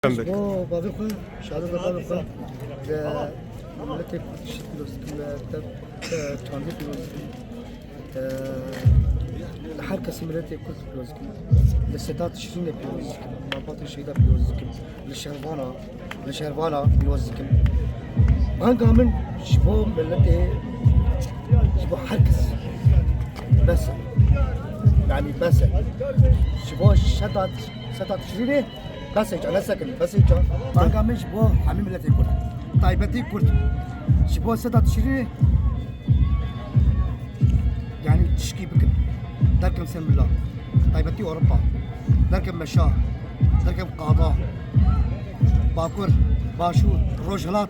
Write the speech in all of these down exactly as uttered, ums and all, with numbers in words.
Ji bo bavê xwe, şehadeta bavê xwe, li miletê Kurd şî pîroz dikim, li te, te çandî pîroz dikim. Te, li her kesî miletê Kurd pîroz dikim. Li Seda Tişrînê pîroz dikim. Malbatê şehîda pîroz dikim. Li şervana, li şervana pîroz dikim. Banga min ji bo miletê, ji bo her kes bes e. Yanî bes e. Ji bo Seda, Seda Tişrînê bes e, can, nesekin, bes e, can. Banga min ji bo hemî miletê Kurd. Taybetî Kurd. Ji bo Seda Tişrînê, yanî tişkî bikin. Derkem ser mila. Taybetî Ewropa. Derkem meşa. Derkem qada. Bakur, başûr, rojhilat.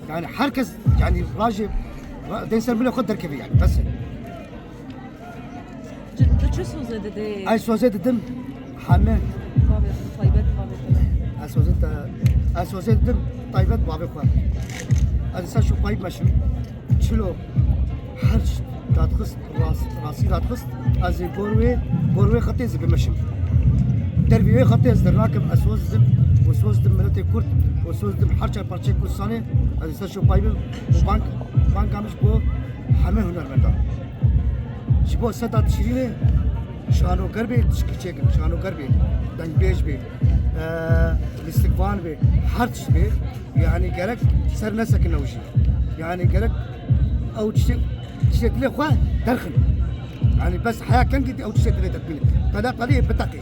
Yanî her kes, yanî rajê, ra-, dên ser mila xwe derkeve yanî. Bes e. Tu, tu çi sozê didê? Ez sozê didim heme. Bavê, taybet bavê xwe. Ez sozê te, ez sozê didim taybet bavê xwe. Ez ser şu payî meşim. Çilo her dadxist, ras-, rastî dadxist, ez ê gor wê, gor wê xetê zî bimeşim. Dervî wê xetê ez dernakim, ez soz didim, û soz didim miletê Kurd, û soz didim her çar parçeyê Kurdistanê, ez ê ser şu payî bim, û bang, banga min ji bo heme hunermendan. Ji bo Seda Tişrînê şanoger bê, tişkî çêkin, şanoger bê, dengbêj bê, e, lîstikvan bê, her tişt bê. Yanî gerek ser nesekin ew jî. Yanî gerek ew tiştê, tiştê dilê xwe derxin. Yanî bes heya kengî ew tiştê dilê derxîne. Tela telê biteqê.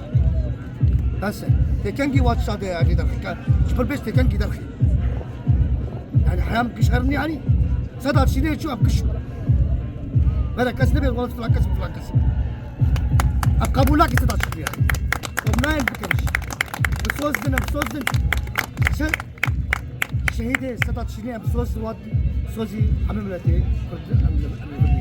Bes e. Tê kengî wa tişta de yanî derxî. Ji bil bêj tê kengî derxî. Yanî heya min giş herin yanî. Seda Tişrînê çû ev giş. Bere kes nebe, wala filan kes, filan kes. Ev qebûl nake Seda Tişrînê yanî. Ev nayên bikin. Bi soz din, bi soz din. Çi? Şehîdê Seda Tişrînê em soz wat, sozî hemî miletê Kurd, em, em, em,